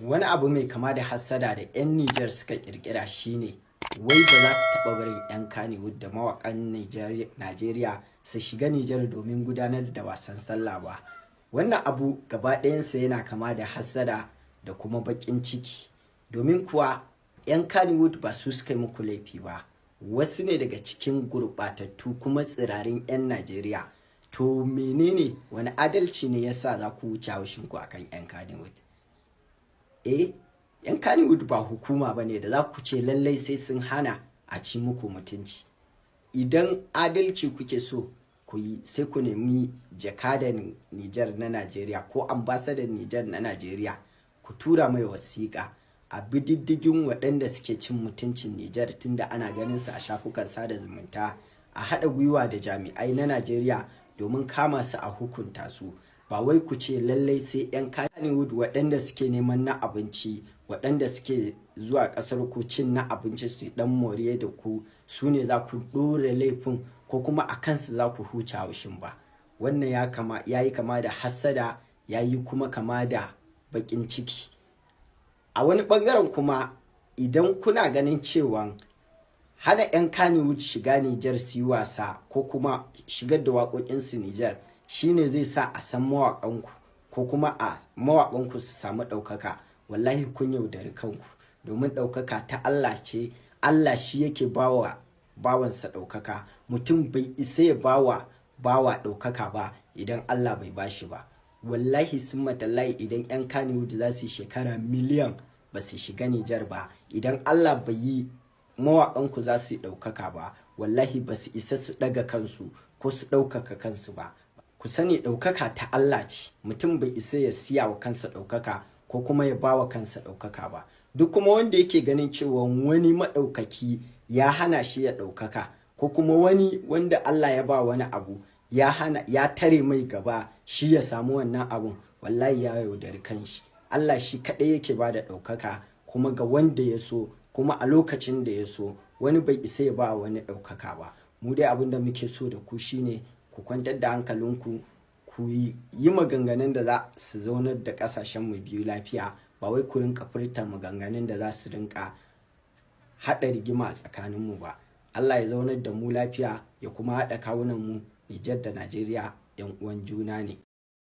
Wani abu mai kama da hassada da 'yan Nijar suka kirkira shine wai ba za su taɓa barin 'yan Kannywood da mawaƙan Najeriya su shiga Nijar domin gudanar da wasan sallah ba. Wannan abu gaba ɗayansa yana kama da hassada da kuma baƙin ciki. Domin kuwa 'yan Kannywood ba su suka yi muku laifi ba. Wasu ne daga cikin gurɓatattu kuma tsirarin 'yan Najeriya. To menene, wani adalci ne yasa za ku wuce haushinku akan 'yan Kannywood? Eh, 'yan Kannywood ba hukuma ba ne da za ku ce lallai sai sun hana a ci muku mutunci. Idan adalci kuke so ku yi, sai ku nemi jakadan Nijar na Najeriya ko ambasadan Nijar na Najeriya, ku tura mai wasiƙa a bi diddigin waɗanda suke cin mutuncin Nijar, tunda ana ganin su a shafukan sada zumunta, a haɗa gwiwa da jami'ai na Najeriya domin kama su a hukunta su. Ba wai ku ce lallai sai 'yan Kannywood waɗanda suke neman na abinci, waɗanda suke zuwa ƙasar ku cin na abinci su ɗan moriye da ku, su ne za ku ɗora laifin ko kuma a kansu za ku huce haushin ba. Wannan ya yi kama da hassada, ya yi kuma kama da baƙin ciki. A wani ɓangaren kuma, idan kuna ganin cewa hana 'yan Kannywood shiga Nijar su yi wasa ko kuma shigar da waƙoƙinsu Nijar shine zai sa a san mawaƙanku ko kuma a mawaƙanku su samu ɗaukaka, wallahi kun yaudari kanku, domin ɗaukaka ta Allah ce. Allah shi yake bawa bawansa ɗaukaka. Mutum bai isa ya bawa bawa ɗaukaka ba idan Allah bai bashi ba. Wallahi summa tallahi, idan 'yan Kannywood za su yi shekara miliyan ba su shiga Nijar ba, idan Allah bai yi mawaƙanku za su yi ɗaukaka ba, wallahi ba su isa su ɗaga kansu ko su ɗaukaka kansu ba. Ku sani, ɗaukaka ta Allah ce. Mutum bai isa ya siya wa kansa ɗaukaka ko kuma ya bawa kansa ɗaukaka ba. Duk kuma wanda yake ganin cewa wani maɗaukaki ya hana shi ya ɗaukaka, ko kuma wani wanda Allah ya ba wani abu ya hana, ya tare mai gaba shi ya samu wannan abun, wallahi ya yaudari kanshi. Allah shi kaɗai yake ba da ɗaukaka, kuma ga wanda ya so, kuma a lokacin da ya so. Wani bai isa ya ba wani ɗaukaka ba. Mu dai abin da muke so da ku shine ku kwantar da hankalinku, ku yi maganganun da za su zaunar da ƙasashen mu biyu lafiya, ba wai ku rinka furta maganganun da za su rinka haɗa rigima a tsakaninmu ba. Allah ya zaunar da mu lafiya, ya kuma haɗa kawunan mu. Nijar da Najeriya 'yan uwan juna ne.